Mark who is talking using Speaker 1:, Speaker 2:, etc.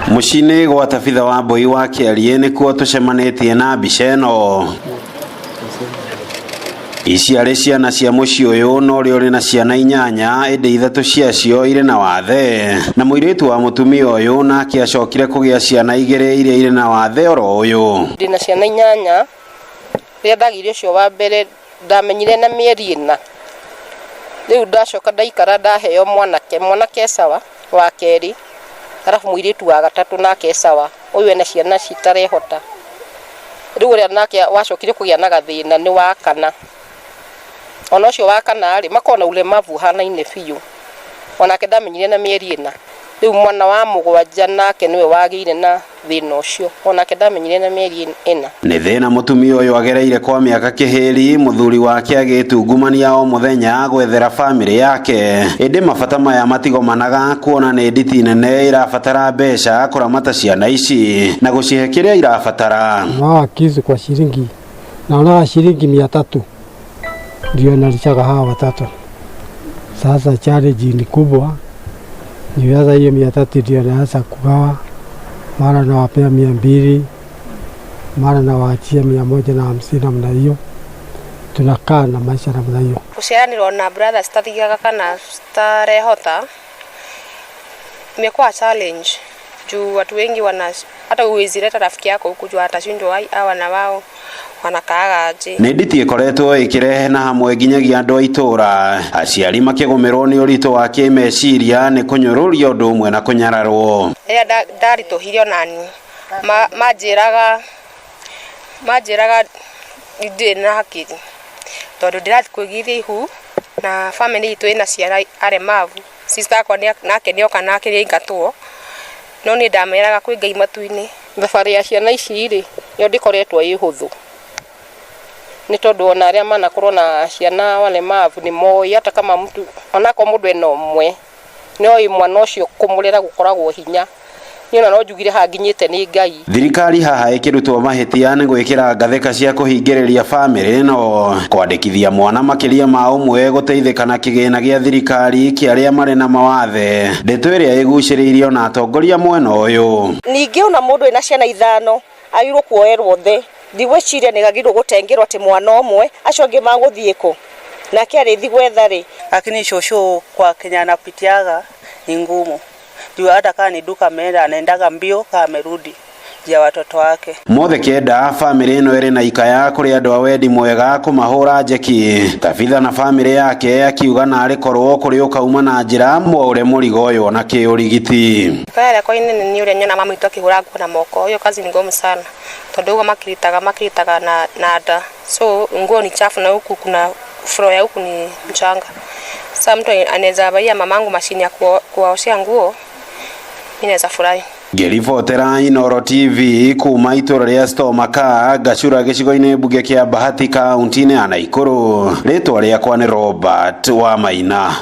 Speaker 1: Mũciĩ-inĩ gwa Tabitha Wambui wa Kĩariĩ nĩkuo tũcemanĩtie na mbica ĩno. Ici arĩ ciana cia mũciĩ ũyũ na ũrĩa ũrĩ na ciana inyanya ĩndĩ ithatũ ciacio irĩ na wathe na mũirĩtu wa mũtumia ũyũ nake acokire kũgĩa ciana igĩrĩ iria irĩ na wathe oro ũyũ.
Speaker 2: Ndĩna ciana inyanya, rĩrĩa ndagĩire ũcio wa mbere ndamenyire na mĩeri ĩna. Rĩu ndacoka ndaikara ndaheo mwanake, mwanake e sawa wa kerĩ, arabu mũirĩtu wa gatatũ nake e sawa, ũyũ ena ciana citarehota. Rĩu ũrĩa nake wacokire kũgĩa na gathĩna nĩ wa kana. Ona ũcio wa kana rĩ, makoragwo na ulemavu ũhanaine biũ. Onake ndamenyire na mĩeri ĩna. Rĩu mwana wa mũgwanja nake nĩwe wagĩire na thĩna ũcio, onake ndamenyire na mĩeri ĩna.
Speaker 1: Nĩ thĩna mũtumia ũyũ agereire kwa mĩaka kĩhĩri, mũthuri wake agĩtungumania o mũthenya gwethera bamĩrĩ yake. Ĩndĩ mabata maya matigomanaga kuona nĩ nditi nene ĩrabatara mbeca kũramata ciana ici na gũcihe kĩrĩa irabatara.
Speaker 3: Naoa kisu kwa shilingi naonaga shilingi 300 ndio nalishaga hawa watoto. Sasa challenge ni kubwa, ni sasa hiyo 300 ndio naanza kugawa, mara nawapea 200, mara nawaachia 150 namna hiyo, tunakaa na maisha namna hiyo.
Speaker 4: Gũciaranĩrwo na brother citathiaga kana citarehota imekuwa challenge juu watu wengi wana hata huwezi leta rafiki yako huku juu atashindwa, "Ai, hawa na wao wanakaaga aje?"
Speaker 1: Nĩ nditi ĩkoretwo ĩkĩrehe na hamwe nginyagia andũ a itũũra, aciari makĩgũmĩrwo nĩ ũritũ wa kĩmeciria nĩ kũnyũrũrio ũndũ ũmwe na kũnyararwo.
Speaker 4: Rĩrĩa ndaritũhire onani manjĩraga ndirĩ na hakiri tondũ ndĩrathiĩ kũigithia ihu na family itũ ĩna ciana aremavu. Sister akwa nake nĩoka nake nĩaingatwo, no niĩ ndameraga kwĩ Ngai matu-inĩ.
Speaker 2: Thabarĩ ya ciana ici rĩ, yo ndĩkoretwo ĩ hũthũ, nĩ tondũ ona arĩa manakorwo na ciana walemavu nĩ moĩ hata kama mtu onakorwo mũndũ ena ũmwe nĩ oĩ mwana ũcio kũmũrera gũkoragwo hinya. Niĩ ona no njugire haha nginyĩte nĩ Ngai.
Speaker 1: Thirikari haha ĩkĩrutwo mahĩtia nĩ gwĩkĩra ngathĩka cia kũhingĩrĩria bamĩrĩ ĩno kwandĩkithia mwana makĩria ma ũmwe gũteithĩka na kĩgĩna gĩa thirikari kĩa arĩa marĩ na mawathe, ndeto ĩrĩa ĩgucĩrĩirio na atongoria mwena ũyũ.
Speaker 5: Ningĩ ona mũndũ ena ciana ithano agĩrĩirwo kuoerwo thĩ, ndigwĩciria nĩ agĩrĩirwo gũtengerwo atĩ mwana ũmwe, acio angĩ magũthiĩ kũ? Nake arĩthi gwetha rĩ?
Speaker 6: Lakini shosho kwa Kenya anapitiaga ni ngumu juu hata kaa ni duka ameenda, anaendaga mbio kaa amerudi ya watoto wake.
Speaker 1: Mothe kenda bamĩrĩ ĩno ĩrĩ na ikaya kũrĩ andũ a wendi mwega kũmahũra njeki. Tabitha na bamĩrĩ yake akiuga narĩ korwo kũrĩ ũkauma na njĩra mwaũre mũrigo ũyũ na kĩũrigiti.
Speaker 4: Ikaya rĩakwa inene nĩ ũrĩa nyona mama witũ akĩhũra nguo na moko. Hiyo kazi ni ngumu sana tondũ ũguo makiritaga na nda, so nguo ni chafu na huku kuna floor ya huku ni mchanga. Sasa mtu anaweza baia mamangu mashini ya kuwaoshea nguo, mimi naweza furahi.
Speaker 1: Ngĩribotera Inooro TV kuma itũra rĩa Stormaka Gacura gĩcigo-inĩ mbunge kĩa Bahati kaunti-inĩ ya Naikuru, rĩtwa rĩakwa nĩ Robert Wamaina.